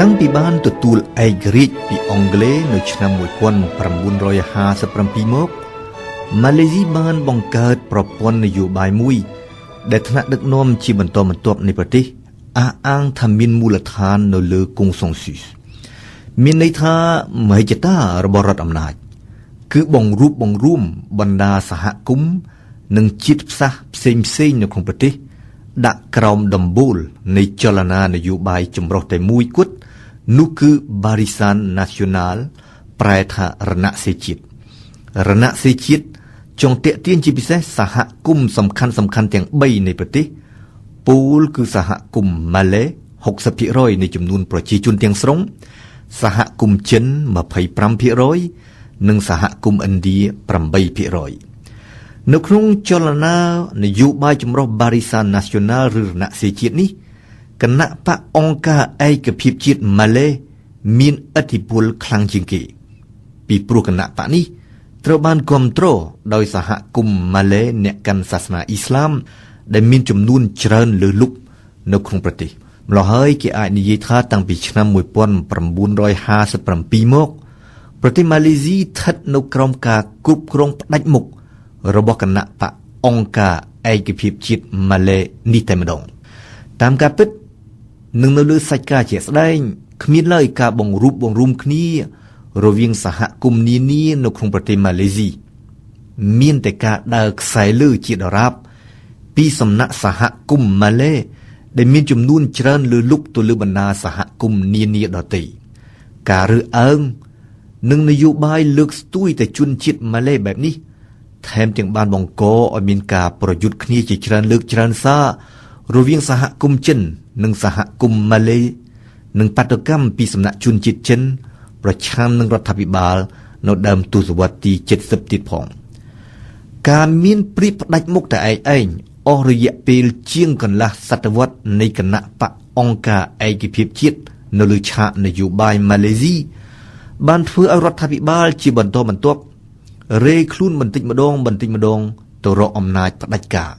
តាំងពីបានទទួលឯករាជ្យពីអង់គ្លេសនៅឆ្នាំ1957មកម៉ាឡេស៊ីបានបង្កើតប្រព័ន្ធនយោបាយមួយដែលថ្នាក់ដឹកនាំជាបន្តបន្ទាប់នៃប្រទេសអះអាងថាមានមូលដ្ឋាននៅលើកុងសុងស៊ុសមានន័យថាមហិច្ឆតារបស់រដ្ឋអំណាចគឺបង្រួបបង្រួមបណ្ដាសហគមន៍និងជាតិផ្សះផ្សេងផ្សេងនៅក្នុងប្រទេសដាក់ក្រោមដំបូលនៃចលនានយោបាយចម្រុះតែមួយគត់នោះគឺ Barisan Nasional ប្រែថារណសិរ្សជាតិរណសិរ្សជាតិចង់ទាក់ទាញជាពិសេសសហគមន៍សំខាន់សំខាន់ទាំង3នៃប្រទេសពូលគឺសហគមន៍ម៉ាឡេ60%នៃចំនួនប្រជាជនទាំងស្រុងសហគមន៍ចិន25%និងសហគមន៍ឥណ្ឌា8%នៅក្នុងចលនានយោបាយចម្រុះ Barisan Nasional ឬរណសិរ្សជាតិនេះគណៈបកអង្គការឯកភាពជាតិម៉ាឡេមានឥទ្ធិពលខ្លាំងជាងគេពីព្រោះគណៈបកនេះត្រូវបានគ្រប់គ្រងដោយសហគមន៍ម៉ាឡេអ្នកកាន់សាសនាអ៊ីស្លាមដែលមានចំនួនច្រើនលើសលប់នៅក្នុងប្រទេសម្ល៉េះហើយគេអាចនិយាយថាតាំងពីឆ្នាំ1957មកប្រទេសម៉ាឡេស៊ីស្ថិតនៅក្រោមការគ្រប់គ្រងផ្ដាច់មុខរបស់គណៈបកអង្គការឯកភាពជាតិម៉ាឡេនេះតែម្ដងតាមការពិតនឹងនៅលើសាច់ការជាក់ស្ដែងគ្មានឡើយការបង្រួបបង្រួមគ្នារវាងសហគមន៍នានានៅក្នុងប្រទេសម៉ាឡេស៊ីមានតែការដើរខ្សែលើជាដរាបពីសំណាក់សហគមន៍ម៉ាឡេដែលមានចំនួនច្រើនលើលុកទៅលើបណ្ដាសហគមន៍នានាដទៃការរើសអើងនិងនយោបាយលើកស្ទួយតែជនជាតិម៉ាឡេបែបនេះថែមទាំងបានបង្កឲ្យមានការប្រយុទ្ធគ្នាជាច្រើនលើកច្រើនសាររវាងសហគមន៍ចិននិងសហគមន៍ម៉ាឡេនិងបាតុកម្មពីសំណាក់ជនជាតិចិនប្រឆាំងនឹងរដ្ឋាភិបាលនៅដើមទសវត្សរ៍ទី70ទៀតផងការមានព្រៀបផ្ដាច់មុខតែឯងអស់រយៈពេលជាងកន្លះសតវត្សនៃគណៈបកអង្គការឯកភាពជាតិនៅលើឆាកនយោបាយម៉ាឡេស៊ីបានធ្វើឲ្យរដ្ឋាភិបាលជាបន្តបន្ទាប់រេខ្លួនបន្តិចម្ដងបន្តិចម្ដងទៅរកអំណាចផ្ដាច់ការ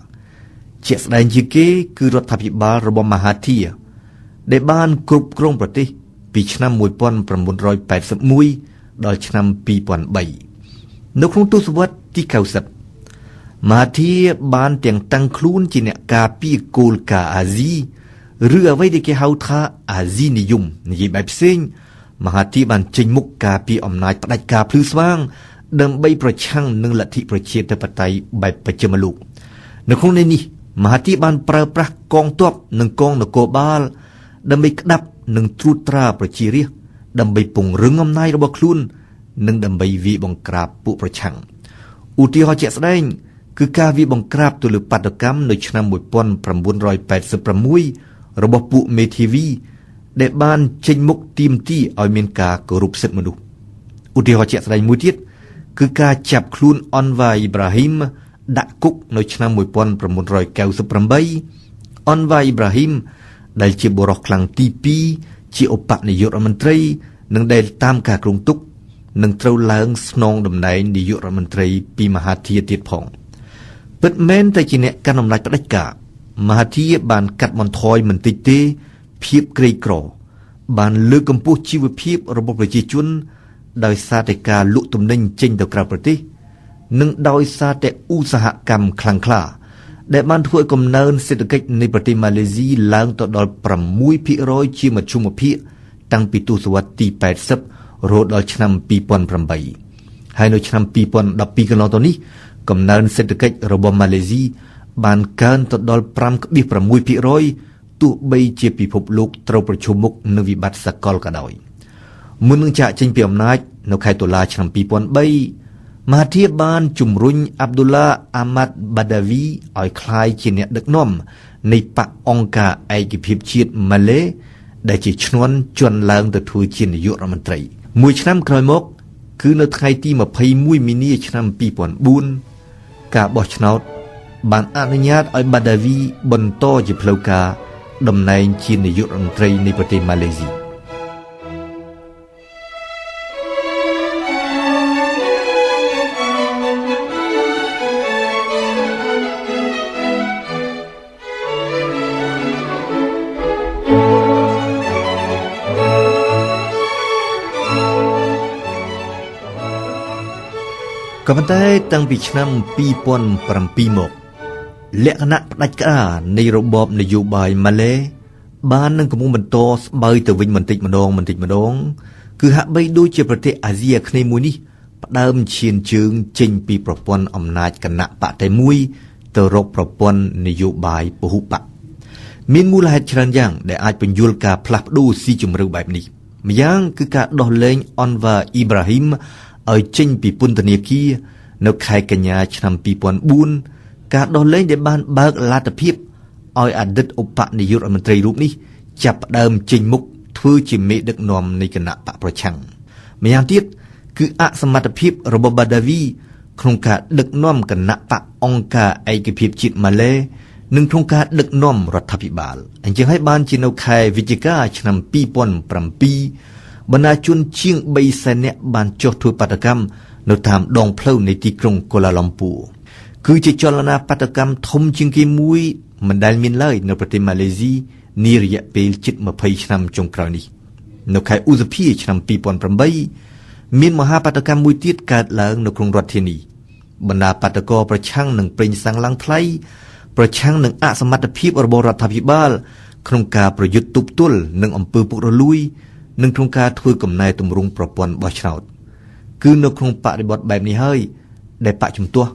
ជាក់ស្ដែងជាគេគឺរដ្ឋាភិបាលរបស់មហាធាដែលបានគ្រប់គ្រងប្រទេសពីឆ្នាំ1981ដល់ឆ្នាំ2003នៅក្នុងទសវត្សរ៍ទី90មហាធាបានទាំងតាំងខ្លួនជាអ្នកការពារគោលការណ៍អាស៊ីឬអ្វីដែលគេហៅថាអាស៊ីនិយមនិយាយបែបផ្សេងមហាធាបានចេញមុខការពារអំណាចផ្ដាច់ការភ្លឺស្វាងដើម្បីប្រឆាំងនឹងលទ្ធិប្រជាធិបតេយ្យបែបបច្ចឹមលោកនៅក្នុងនេះមហាធាបានប្រើប្រាស់កងទ័ពនិងកងនគរបាលដើម្បីក្តាប់និងត្រួតត្រាប្រជារាស្ត្រដើម្បីពង្រឹងអំណាចរបស់ខ្លួននិងដើម្បីវាយបង្ក្រាបពួកប្រឆាំងឧទាហរណ៍ជាក់ស្ដែងគឺការវាយបង្ក្រាបទៅលើបាតុកម្មនៅឆ្នាំ1986របស់ពួកមេធាវីដែលបានចេញមុខទាមទារឲ្យមានការគោរពសិទ្ធិមនុស្សឧទាហរណ៍ជាក់ស្ដែងមួយទៀតគឺការចាប់ខ្លួនអនវ៉ាអ៊ីប្រាហ៊ីមដាក់គុកនៅឆ្នាំ1998អនវ៉ាអ៊ីប្រាហ៊ីមដែលជាបុរសខ្លាំងទី2ជាឧបនាយករដ្ឋមន្ត្រីនិងដែលតាមការគ្រោងទុកនឹងត្រូវឡើងស្នងតំណែងនាយករដ្ឋមន្ត្រីពីមហាធាទៀតផងពិតមែនតែជាអ្នកកាន់អំណាចផ្ដាច់ការមហាធាបានកាត់បន្ថយមិនតិចទេភាពក្រីក្របានលើកកម្ពស់ជីវភាពរបស់ប្រជាជនដោយសារតែការលក់ទំនិញចេញទៅក្រៅប្រទេសនិងដោយសារតែឧស្សាហកម្មខ្លាំងក្លាដែលបានធ្វើឲ្យកំណើនសេដ្ឋកិច្ចនៃប្រទេសម៉ាឡេស៊ីឡើងទៅដល់6%ជាមធ្យមភាគតាំងពីទសវត្សរ៍ទី80រហូតដល់ឆ្នាំ2008ហើយនៅឆ្នាំ2012កន្លងទៅនេះកំណើនសេដ្ឋកិច្ចរបស់ម៉ាឡេស៊ីបានកើនទៅដល់ 5.6% ទោះបីជាពិភពលោកត្រូវប្រឈមមុខនឹងវិបត្តិសកលក៏ដោយមុននឹងចាកចេញពីអំណាចនៅខែតុលាឆ្នាំ2003មហាធាបានជំរុញអាប់ឌុលឡាអាម៉ាត់បាដាវីឲ្យក្លាយជាអ្នកដឹកនាំនៃបកអង្គការឯកភាពជាតិម៉ាឡេដែលជាឈ្នន់ជន់ឡើងទៅធ្វើជានាយករដ្ឋមន្ត្រីមួយឆ្នាំក្រោយមកគឺនៅថ្ងៃទី21មីនាឆ្នាំ2004ការបោះឆ្នោតបានអនុញ្ញាតឲ្យបាដាវីបន្តជាផ្លូវការតំណែងជានាយករដ្ឋមន្ត្រីនៃប្រទេសម៉ាឡេស៊ី ក៏ប៉ុន្តែតាំងពីឆ្នាំ2007មកលក្ខណៈផ្ដាច់ការនៃរបបនយោបាយម៉ាឡេបាននឹងកំពុងបន្តស្បើយទៅវិញបន្តិចម្ដងបន្តិចម្ដងគឺហាក់បីដូចជាប្រទេសអាស៊ីអាគ្នេយ៍មួយនេះផ្ដើមឈានជើងចេញពីប្រព័ន្ធអំណាចគណៈបកតែមួយទៅរកប្រព័ន្ធនយោបាយពហុបកមានមូលហេតុច្រើនយ៉ាងដែលអាចពន្យល់ការផ្លាស់ប្ដូរស៊ីជម្រៅបែបនេះម្យ៉ាងគឺការដោះលែងអនវ៉ាអ៊ីប្រាហ៊ីមឲ្យចេញពីពន្ធនាគារនៅខែកញ្ញាឆ្នាំ2004ការដោះលែងដែលបានបើកលទ្ធភាពឲ្យអតីតឧបនាយករដ្ឋមន្ត្រីរូបនេះចាប់ផ្ដើមចេញមុខធ្វើជាមេដឹកនាំនៃគណៈបកប្រឆាំងម្យ៉ាងទៀតគឺអសមត្ថភាពរបស់បាដាវីក្នុងការដឹកនាំគណៈបកអង្គការឯកភាពជាតិម៉ាឡេនិងក្នុងការដឹកនាំរដ្ឋាភិបាលអញ្ចឹងហើយបានជានៅខែវិច្ឆិកាឆ្នាំ2007បណ្ដាជនជាង3សែននាក់បានចុះធ្វើបាតុកម្មនៅតាមដងផ្លូវនៃទីក្រុងកូឡាឡំពួរគឺជាចលនាបាតុកម្មធំជាងគេមួយមិនដែលមានឡើយនៅប្រទេសម៉ាឡេស៊ីនារយៈពេលជិត20ឆ្នាំចុងក្រោយនេះនៅខែឧសភាឆ្នាំ2008មានមហាបាតុកម្មមួយទៀតកើតឡើងនៅក្នុងរដ្ឋធានីបណ្ដាបាតុករប្រឆាំងនឹងប្រេងសាំងឡើងថ្លៃប្រឆាំងនឹងអសមត្ថភាពរបស់រដ្ឋាភិបាលក្នុងការប្រយុទ្ធទប់ទល់នឹងអំពើពុករលួយនិងក្នុងការធ្វើកំណែទម្រង់ប្រព័ន្ធបោះឆ្នោតគឺនៅក្នុងបរិបទបែបនេះហើយដែលបកជំទាស់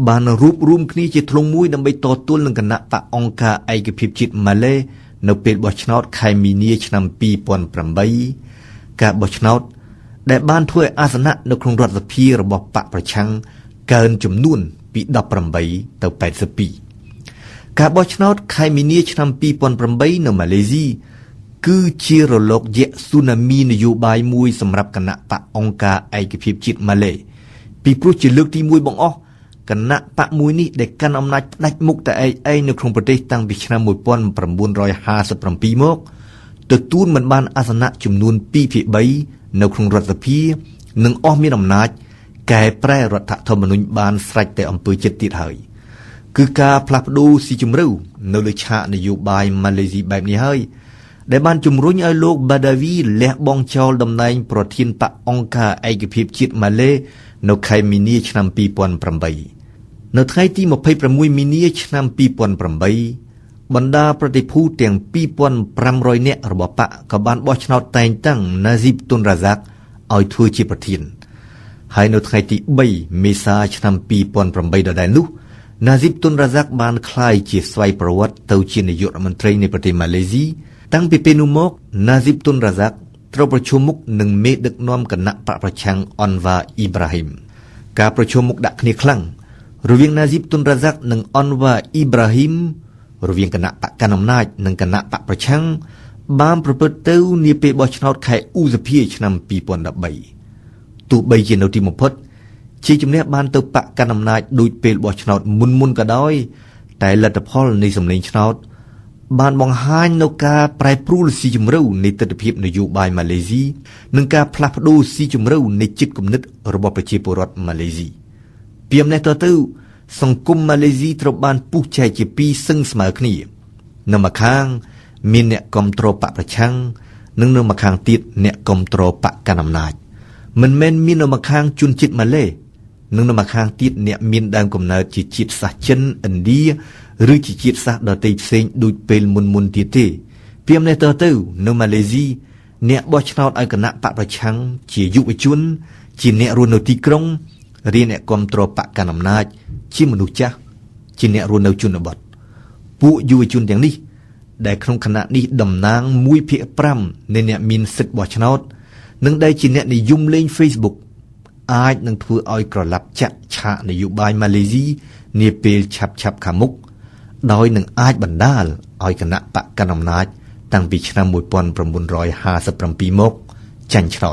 បានរួបរួមគ្នាជាធ្លុងមួយដើម្បីតទល់នឹងគណៈបកអង្គការឯកភាពជាតិម៉ាឡេនៅពេលបោះឆ្នោតខែមីនាឆ្នាំ2008ការបោះឆ្នោតដែលបានធ្វើឲ្យអាសនៈនៅក្នុងរដ្ឋសភារបស់បកប្រឆាំងកើនចំនួនពី18ទៅ82ការបោះឆ្នោតខែមីនាឆ្នាំ2008នៅម៉ាឡេស៊ីគឺជារលកយក្សស៊ូណាមីនយោបាយមួយសម្រាប់គណៈបកអង្គការឯកភាពជាតិម៉ាឡេពីព្រោះជាលើកទី1បង្អស់គណៈបកមួយនេះដែលកាន់អំណាចផ្ដាច់មុខតែឯងនៅក្នុងប្រទេសតាំងពីឆ្នាំ1957មកទទួលមិនបានអាសនៈចំនួន2/3នៅក្នុងរដ្ឋសភានិងអស់មានអំណាចកែប្រែរដ្ឋធម្មនុញ្ញបានស្រេចតែអំពើចិត្តទៀតហើយគឺការផ្លាស់ប្ដូរស៊ីជម្រៅនៅលើឆាកនយោបាយម៉ាឡេស៊ីបែបនេះហើយដែលបានជំរុញឲ្យលោកបាដាវីលះបង់ចោលតំណែងប្រធានបកអង្គការឯកភាពជាតិម៉ាឡេនៅខែមីនាឆ្នាំ2008នៅថ្ងៃទី26មីនាឆ្នាំ2008បណ្ដាប្រតិភូទាំង2500នាក់របស់បកក៏បានបោះឆ្នោតតែងតាំងណាស៊ីបតុនរ៉ាហ្សាក់ឲ្យធ្វើជាប្រធានហើយនៅថ្ងៃទី3មេសាឆ្នាំ2008ដដែលនោះណាស៊ីបតុនរ៉ាហ្សាក់បានក្លាយជាស្វ័យប្រវត្តិទៅជានាយករដ្ឋមន្ត្រីនៃប្រទេសម៉ាឡេស៊ីតាំងពីពេលនោះមកណាស៊ីបតុនរ៉ាហ្សាក់ត្រូវប្រឈមមុខនឹងមេដឹកនាំគណៈបកប្រឆាំងអនវ៉ាអ៊ីប្រាហ៊ីមការប្រឈមមុខដាក់គ្នាខ្លាំងរវាងណាស៊ីបតុនរ៉ាហ្សាក់និងអនវ៉ាអ៊ីប្រាហ៊ីមរវាងគណៈបកកណ្ដាលអំណាចនិងគណៈបកប្រឆាំងបានប្រព្រឹត្តទៅនាពេលបោះឆ្នោតខែឧសភាឆ្នាំ2013ទោះបីជានៅទីបំផុតជាជំនះបានទៅបកកណ្ដាលអំណាចដូចពេលបោះឆ្នោតមុនក៏ដោយតែលទ្ធផលនៃសម្លេងឆ្នោតបានបង្ហាញនូវការប្រែប្រួលស៊ីជម្រៅនៃទិដ្ឋភាពនយោបាយម៉ាឡេស៊ីនិងការផ្លាស់ប្ដូរស៊ីជម្រៅនៃចិត្តគំនិតរបស់ប្រជាពលរដ្ឋម៉ាឡេស៊ីពីអំណេះតទៅសង្គមម៉ាឡេស៊ីត្រូវបានពុះចែកជាពីរសឹងស្មើគ្នានៅម្ខាងមានអ្នកគាំទ្របកប្រឆាំងនិងនៅម្ខាងទៀតអ្នកគាំទ្របកកាន់អំណាចមិនមែនមាននៅម្ខាងជនជាតិម៉ាឡេនិងនៅម្ខាងទៀតអ្នកមានដើមកំណើតជាជាតិសាសន៍ចិនឥណ្ឌាឬជាជាតិសាសន៍ដទៃផ្សេងដូចពេលមុនទៀតទេពីអំណេះតទៅនៅម៉ាឡេស៊ីអ្នកបោះឆ្នោតឲ្យគណៈបកប្រឆាំងជាយុវជនជាអ្នករស់នៅទីក្រុងរៀនអ្នកគាំទ្របកកាន់អំណាចជាមនុស្សចាស់ជាអ្នករស់នៅជនបទពួកយុវជនទាំងនេះដែលក្នុងខណៈនេះតំណាង1/5នៃអ្នកមានសិទ្ធិបោះឆ្នោតនិងដែលជាអ្នកនិយមលេង Facebook អាចនឹងធ្វើឲ្យក្រឡាប់ចាក់ឆាកនយោបាយម៉ាឡេស៊ីនាពេលឆាប់ៗខាងមុខដោយនឹងអាចបណ្ដាលឲ្យគណៈបកកណ្ដាលអំណាចតាំងពីឆ្នាំ1957មកចាញ់ឆ្នោត។